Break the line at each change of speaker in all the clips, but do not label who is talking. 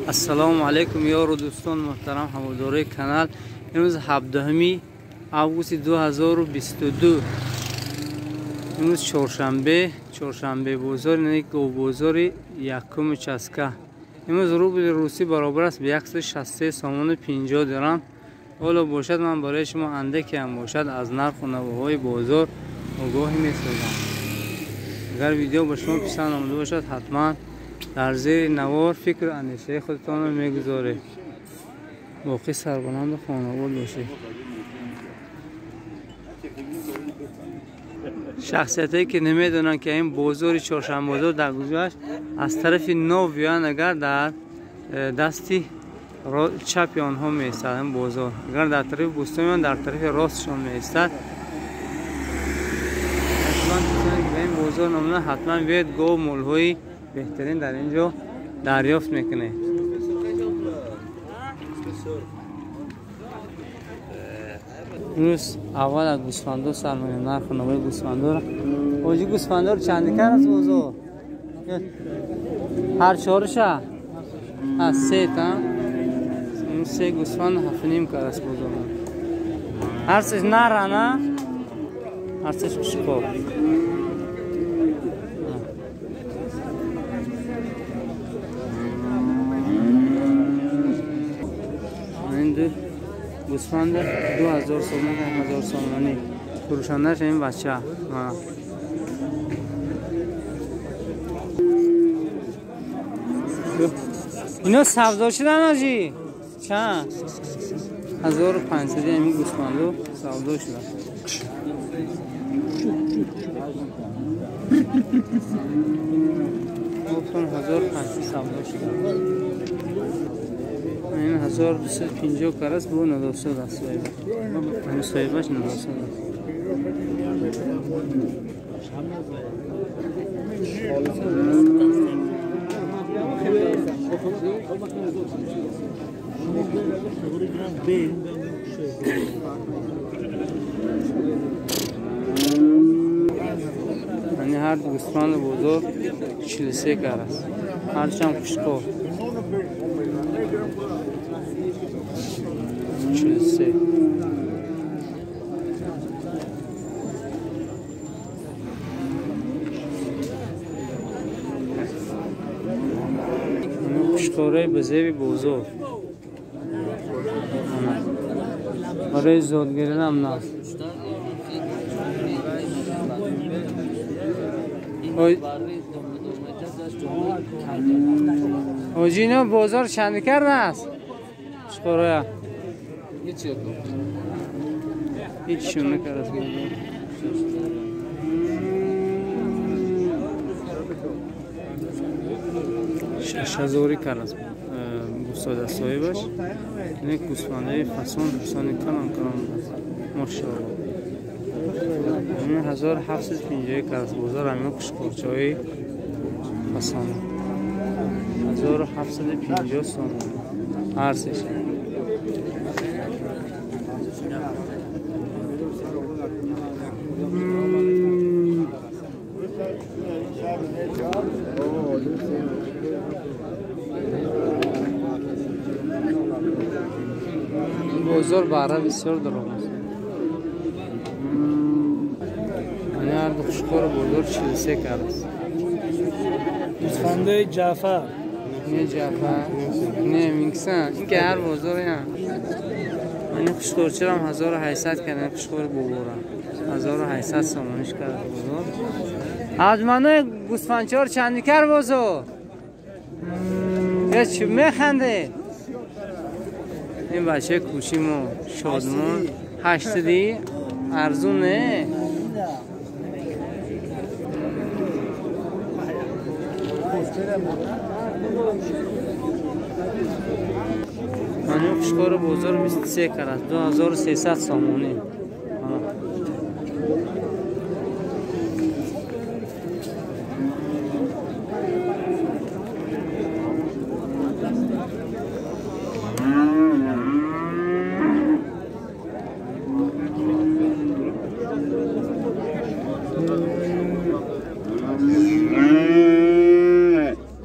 Ассалому алайкум ёру дӯстон муҳтарам ҳаводорои канал. Имрӯз 17 августи 2022. Имрӯз чоршанбе, чоршанбе бозор, яъне говбозори якум участка. Имрӯз рубли русӣ баробар аст ба 163 сомону 50 дирам. Ҳоло бошад ман барои шумо андаке ҳам бошад аз нарху навоҳои бозор огоҳӣ месозам. Агар видео ба шумо писанд омада бошад, ҳатман дар зери навор фикру андешаи худтонро мегузоред. Боқӣ сарбаланду хонобод бошед. Шахсиятое ки намедонанд ки ин бозори чоршанбозор дар куҷоаш, аз тарафи нов биёянд, агар дар дасти чапи онҳо меистад ин бозор, агар дар тарафи бӯстон биёянд, дар тарафи ростшон меистад. Ҳатман касоне ки ба ин бозор номинанд, ҳатман биёед, гов молҳои беҳтарин дар ин ҷо дарёфт мекунед. Имрӯз аввал аз гӯсфандо сар мекунем, нарху навои гӯсфандоро. Ҳоҷи, гӯсфандор чанди кар аст бозор? Ҳар чоруша? Се та? Се гӯсфанд 7,5 кар аст бозор. Ҳар сеш нара, на? Ҳар сеш ушқоб. Гӯсфанд 2000 сомон, 1000 сомонӣ. Фурӯшандааш ин бача. Ино савдо шудан ҳоҷӣ? Чанд? 1500 ҳамин гӯсфанду савдо шудан. Гуфтам 1500 савдо шудан. Ин 1250 кар аст, бо надосад аст соҳиба. Ин соҳибаш надосад аст. Яъне ҳар гӯсфанди бозор 43 кар аст. Ҳарчанд хушкор. 43. Хушкораи ба зеби бозор. Барои зодгиринам наст. Ҳоҷи, ино бозор чанд кардааст? Хушкорая? Ҳеҷшон накардааст бозор. 6000 кардааст гуфтода соҳибаш. Ин гӯсфандаи фасон, фасони калон калон аст. Мошоалло. 1750 кардааст бозор, ҳамин хушкорчаҳои фасон. 1750 сомон ҳар сеша. Бозор баҳра бисёр дорог аст. Ани ҳарду хушкори бозор 43 кардааст.
Гӯсфандаи Ҷаъфар.
Не Ҷаъфар, не минксан. Ин ки ҳар бозор я. Ани хушкорчирам 1800 кард, хушкори бобора. 1800 сомониш кард бозор. Аҷманои гӯсфандчор чанди кар бозор? Я чӣ механде? Ин бачаи кӯчи мо шодмон 800 арзун не? Мани хушкори бозор 23 кар аст, 2300 сомонӣ.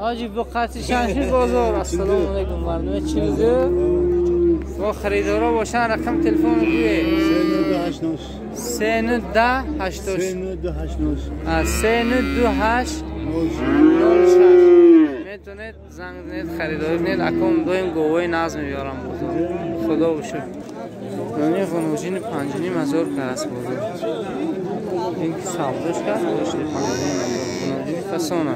Ҳоҷи, قطعی شنشیر بازار. السلام علیکم مردم 42 با خریدارا باشن رقم تلفن گویه 3 9 8 9 3 9 8 9 6 میتونید زنگ زنید خریداری کنید. اکم دویم گوه نظم بیارم بازار. خدا بشه. یعنی غنوجین 5.5 هزار کرس بازار. این که سوداش کرد باشه 5.5 غنوجین فسانه.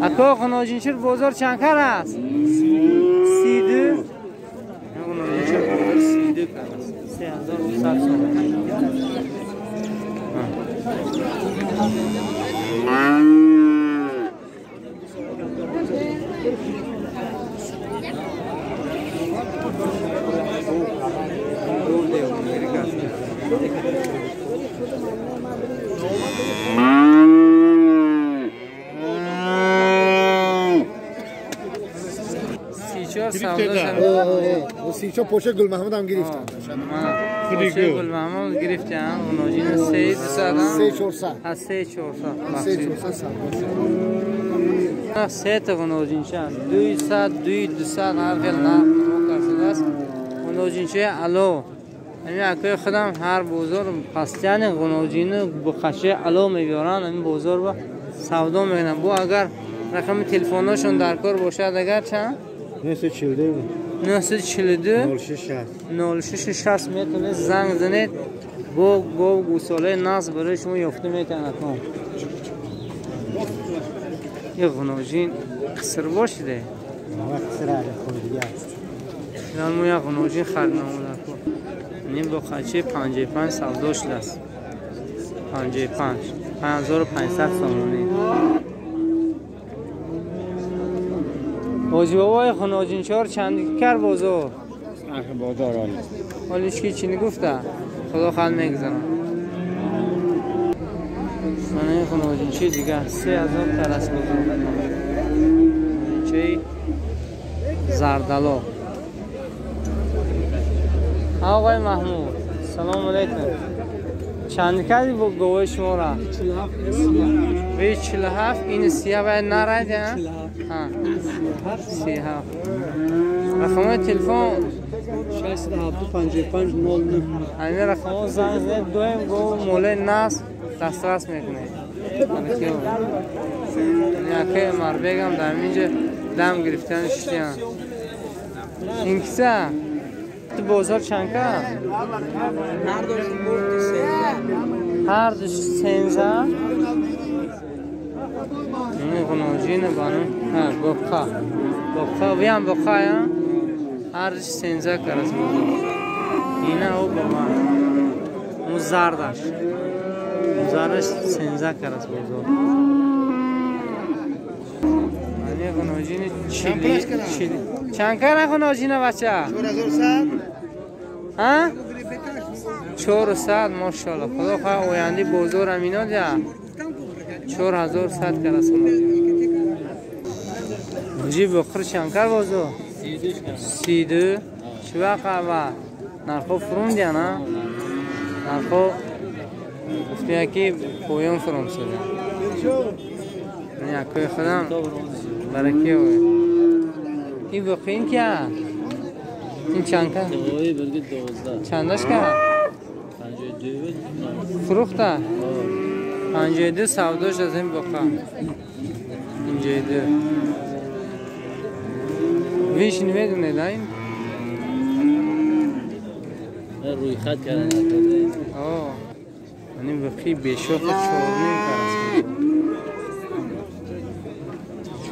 اکو غنوجین شیر بازار چند کر است؟ 32. غنوجین شیر بازار 32 کر است. 3200 سوم.
سیچا پوشه گل محمد هم گرفتم.
پوشه گل محمد گرفتم. اوناجین 300
3400
از 3400
3400
سه تا اوناجین چند 200 200 هر خیل نرخ نمو کرده است. اوناجین چه الو همین اکوی خودم هر بازار پستیان غناجین بخشه الو میبرن همین بازار با سودا میکنن. بو اگر رقم تلفن‌هاشون در کار باشد اگر چند
942
942 0660 میتونه زنگ زنید. با گاو گوساله ناز برای شما یافته میتونه. یه غناجین قصر باشیده.
قصر علی خود دیگه است.
ما یه غناجین خریدم در این با خچه 55 سودا شده است. 55 5500 سامانی. حاجی بابای خناجین چهار چند کر بازار؟
بازار حالی.
حالیش که چی نگفته؟ خدا خل میگذارم. من این خناجین چی دیگه 3000 ترس بازار. چی زردالو. آقای محمود سلام علیکم. چند کردی با گوه شما را؟ 47 این سیاه باید نراید ها؟ 37. رقم تلفن
675 09.
همین رقم زنگ زنید دویم گو مولای ناس دسترس میکنه. یکی مربیگم در اینجا دم گرفتن شدیم. این کسه تو بازار چند که؟ هر دوش 13. این غناجین بانو ها بقا بقا ویم بقا یا هر دوش 13 کرد بازار. اینا او بابا مزاردش مزاردش 13 کرد بازار. این غناجین چلی چند کرد غناجین بچه؟
4100.
ها؟ 400 ماشاءالله. خدا خواه آینده بازار هم اینا ده 4100 کرد غناجین. حاجی بخور چند کرد بازار؟ 32. چه وقت اول نرخو فرون دیه نه؟ نرخو گفته که پایان فرون شده. من یکای خودم برکه ہوئے. این بخین کیا؟ این چند که؟ چندش که؟ فروخته؟ 52 سوداش از این بخا. 52 ویش نمیدونه این؟
روی خط کردن.
آه یعنی بخی بیشاخ 4.5 کرد. 4.5.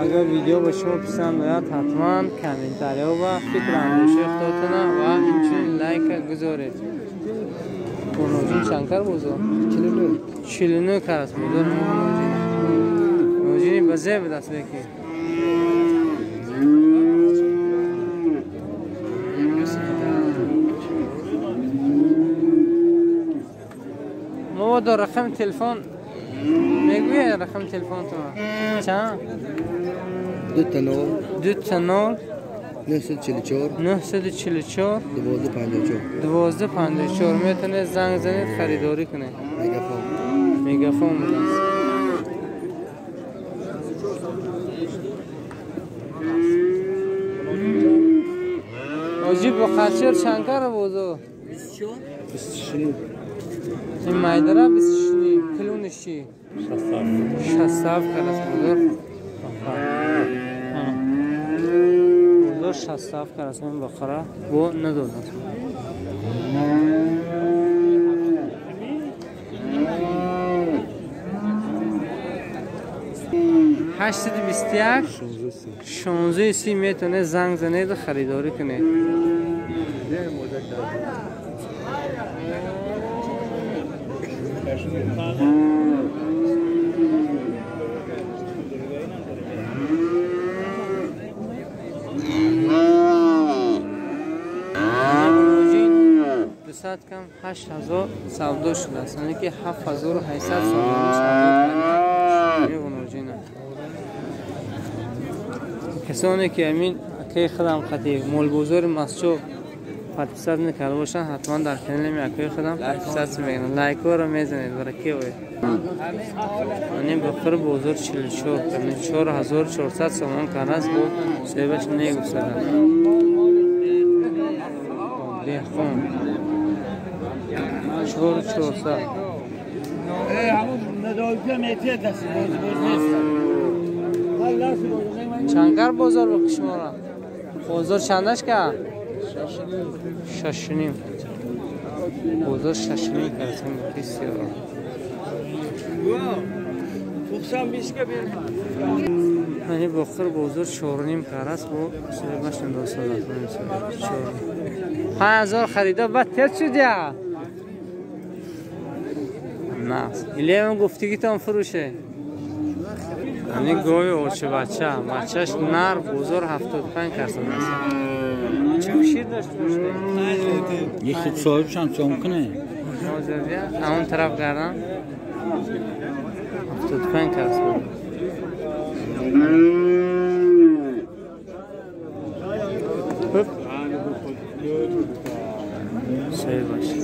اگر ویدیو به شما پسند آید حتما کامنتاری و فکر اندیشه خودتون و همچنین لایک گذارید. غناجین چند کر بازار؟ 49 کر است بازار. غناجین غناجینی به زیب دست بکی. ما رقم تلفن میگوید. گویه رقم تلفن تو چند؟
2 تا 0
2 تا 0
944
944
1254
1254 میتونه زنگ زنید خریداری کنه.
میگافون
میگافون بوده. عجیب با خچر چند کار بوده؟
24
این مایدره 26 کلونش چی؟ 67 کرد بزرگ. بزرگ 67 کرد این بقره و نداد. 821 16 میتونه زنگ زنید خریداری کنه. دوصد کم 8000 سودا شده است، یعنی که 7800 سودا شده. کسانی که امین اکی خدم خطی مول بازار مسجد подписать نکرده باشن حتما در کانال می اکی خدم подписать میکنن، لایک ها رو میزنید برای کی وای. یعنی بخور بازار 44 یعنی 4400 سومان کرد با صاحبش نگفت. دهقان 4400 چنگر بازار با شما بازار چندش که؟ 6.5 بازار 6.5 کرد. یعنی بخور بازار 4.5 کرد است با صاحبش نداد. 5000 خریده بعد تر شد یا؟ نه ایلی گفتگی تان فروشه. یعنی گوی اوچه بچه بچهش نر بازار 75 کرد است. چه شیر داشت باشه؟
یه خود صاحبش هم چون کنه.
اون طرف کردن 75 کرد. صحیح باشه.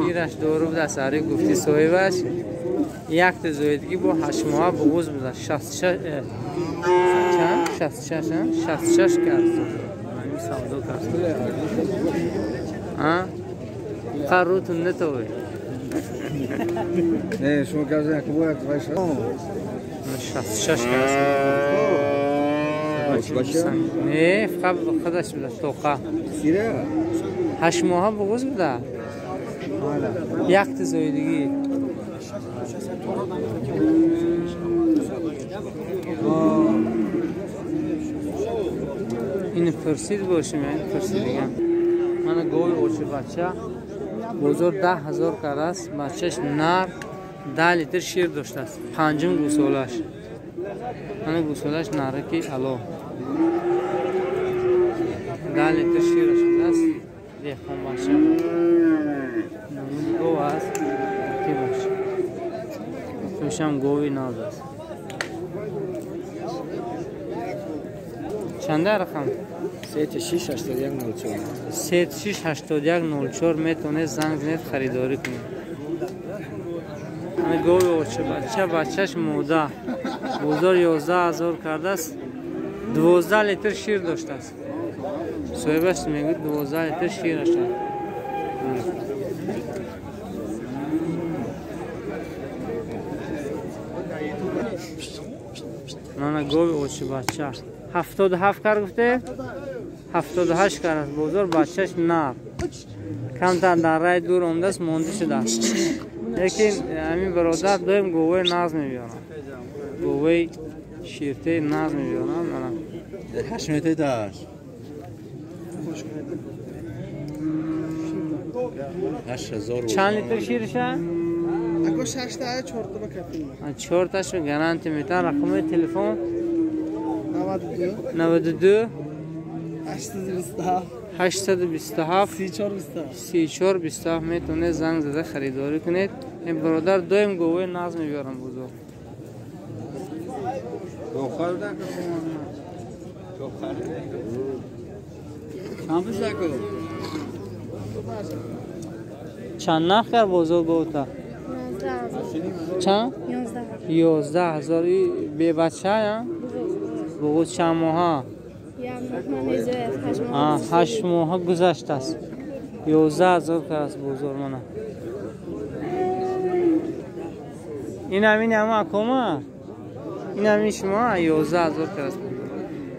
شیرش دارو بود از سری گفتی صاحبش یک تا زایدگی با 8 ماه بغوز بود. 66 چند؟ 66 کرد. همین سودا کرد. ها؟ قروتون نتوی.
نه شما گازه که باید باشه.
66 کرد. نه فقط خودش بوده توقع. 8 ماه بغوز بوده. یک تا زایدگی. این پرسید باشیم، این پرسید دیگه. من گوی اوچه بچه بازار 10000 کرد است. بچهش نر 10 لیتر شیر داشته است. پنجم گوسالش. من گوسالش نره که الا 10 لیتر شیرش است. دهقان بچه نمود گو است که باشه. خوشم گوی ناز است. چنده رقم؟
3 6 81 04
3 6 81 04 میتونه زنگ زنید خریداری کنید. گوی اوچه بچه بچهش موده بازار 11000 کرده است. 12 لیتر شیر داشته است. صاحبش میگه 12 لیتر شیر داشته. من گوی اوچه بچه 77 کار گفته 78 کار است. بازار بچهش نر کمتر در رای دور آمده است، مونده شده است. لیکن همین برادر دایم گوه ناز میبیارم، گوه شیرته ناز میبیارم.
8 متر داشت 8000.
چند لیتر شیرشه؟
اگه 6 تا 4 تا بکفیم.
4 تاشو گارانتی میتن. رقم تلفن
92
92
827
827 34 27 метавонед занг зада харидорӣ кунед. Ин бародар доим говои нағз мебиёрам бозор. Чанд нарх кард бозор бота? Чанд? 11,000. Бебача буғуз чанд моҳа? 8 моҳа гузаштааст. 11,000 кардааст бозор мана. Ин ҳамин ҳама акома? Ин ҳамин шумо 11,000 кардааст.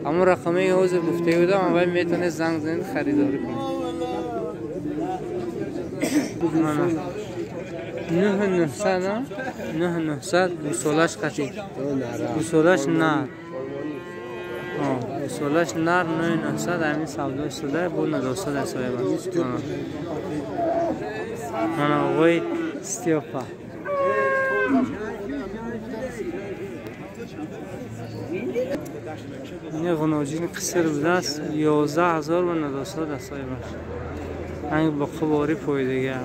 Ҳамон рақаме ҳозир гуфта будам, аввал метавонед занг занед харидорӣ кунед. Мана 9,900, 9,900 гусолаш қатӣ. Гусолаш нар. Гусолаш нар 9,900 ҳамин савдо шуда бо надостад аз соҳиба. Мана оғои Стёпа. Ин ғуноҷини қисир будааст 11,000 ба надостад аз соҳибаш. Ҳамин бо қубори пойдига.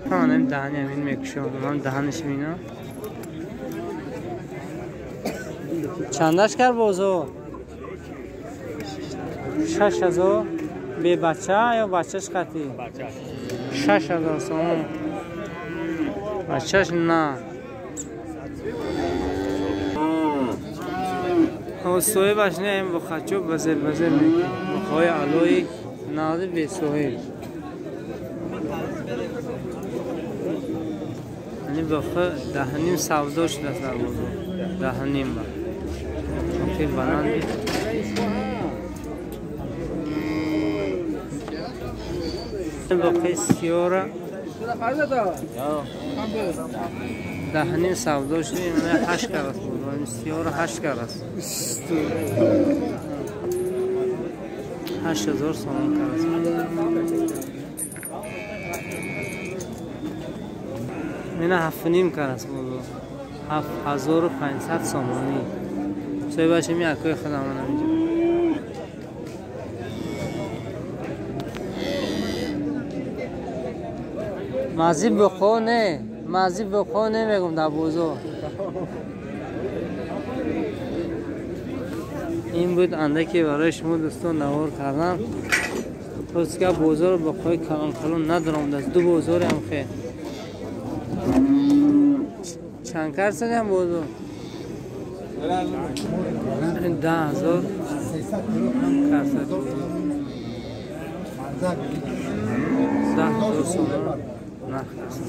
Манам даҳани ҳамин мекушам. Ман даҳаниш мебинам. Чандаш кард бозор? 6,000. Бебача ё бачаш қатӣ? 6,000 сомон. Бачаш на. Соҳибаш не, ин бухачо базер базер мекунад. Бухои алои нағзи бесоҳиб. Ани бухо 10,5 савдо шудааст дар бозор. 10,5 ба. Бухи баланди. Бухи сиёра 10,5 савдо шуд. Ин 8 караст бозор. Ин сиёра 8 караст. 8,000 сомон караст. Ина 7,5 караст бозор. 7,500 сомонӣ. Соҳибаш ҳамин акои худам манам инҷо. Мази бухо не, мази бухо не мегум дар бозор. Ин буд андаке барои шумо дӯстон навор кардам. Ростика бозор бухои калон калон надорам даст. Ду бозори ҳам хел. Чанд кар шудам бозор? 10,000 кар шуд. 10,000 сомон нарх аст.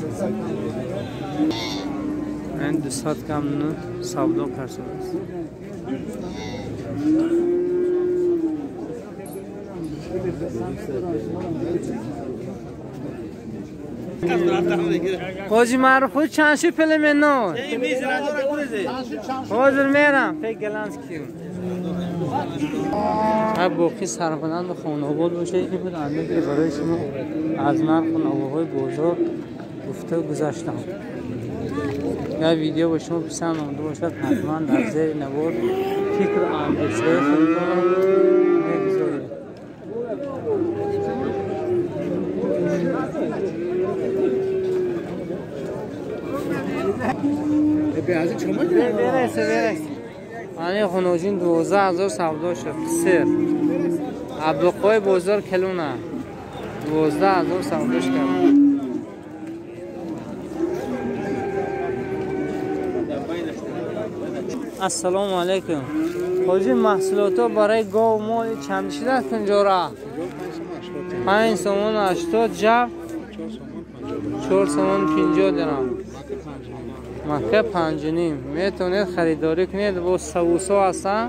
Ин 200 кам савдо кар шудааст. Ҳоҷи маъруф худ чанд шуд племенной? Ҳозир мерам пек голландский. Ҳар боқӣ сарбаланду хонаобод бошад. Ин буд андаке барои шумо аз нарху навоҳои бозор гуфта гузаштам. Агар видео ба шумо писанд омада бошад, ҳатман дар зери навор фикру андешаҳои худтонро мегузоред. Бересе, бересе. Ани хуноҷин 12,000 савдо шуд. Қисир. Абдуқои бозор келуна. 12,000 савдош кард. Ассалому алайкум. Ҳоҷи маҳсулотҳо барои гов мол чанд шудааст панҷора? 5 сомон 80 ҷав 4 сомон 50 дирам. Мака 5,5. Метавонед харидорӣ кунед. Бо савусо ҳастанд.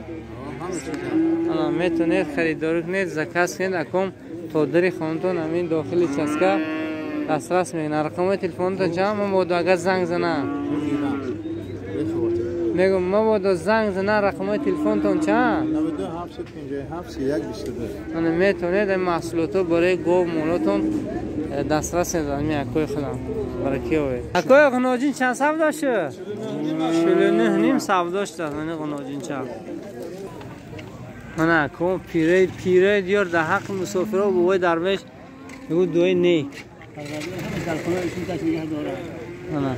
Метавонед харидорӣ кунед, заказ кунед. Аком то дари хонатон ҳамин дохили часка дастрас мекунад. Рақамҳои телефонатон чанд? Мабодо агар занг занам. Мегӯм мабодо занг занам, рақамҳои телефонатон чанд?
92 757 31 22.
Метавонед ин маҳсулотҳо барои гов молотон дастрас кунед. Ҳамин акои худам. бараки овед. Акои ғуноҷин чанд савдо шуд? 49 ним савдо шуд. Мана ғуноҷин чанд. Мана ако пираи пираи диёр дар ҳаққи мусофиро бобои дарвеш мегӯ дуои нек. Мана.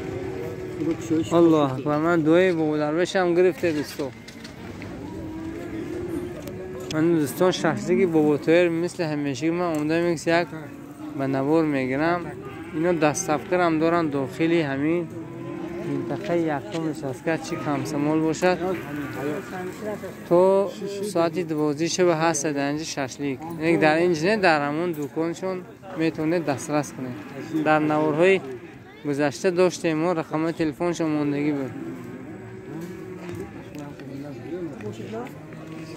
Аллоҳ акбар. Ман дуои бобо дарвешам гирифте дӯсто. Ман дӯстон шашлики бобо тоҳир мисли ҳамешагӣ ман омадам як ба навор мегирам. Ино дастафкарам доранд дохили ҳамин минтақаи якум нишастга чӣ комсомол бошад то соати 12 шаба ҳаст дар инҷа шашлик. Дар инҷа не, дар ҳамон дуконшон метавонед дастрас кунед. Дар наворҳои гузашта доштем мо рақамҳои телефоншон мондагӣ буд.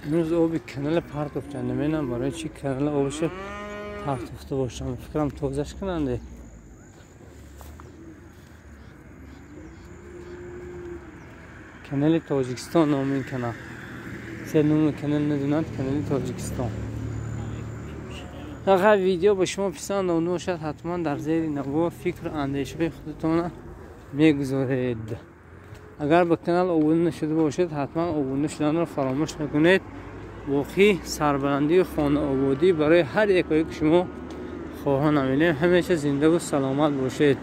Имрӯз оби канала партофтанд. Намедонам барои чӣ канала обашо партофта бошам. Фикрам тозаш кунанде. Канали Тоҷикистон номи ин канал. Се номи канал надонанд, канали Тоҷикистон. Агар видео ба шумо писанд омада бошад, ҳатман дар зери навор фикру андешаҳои худатонро мегузоред. Агар ба канал обуна нашуда бошед, ҳатман обуна шуданро фаромӯш накунед. Боқӣ сарбаландию хонаободӣ барои ҳар якое ки шумо хоҳон амилем. Ҳамеша зиндаву саломат бошед.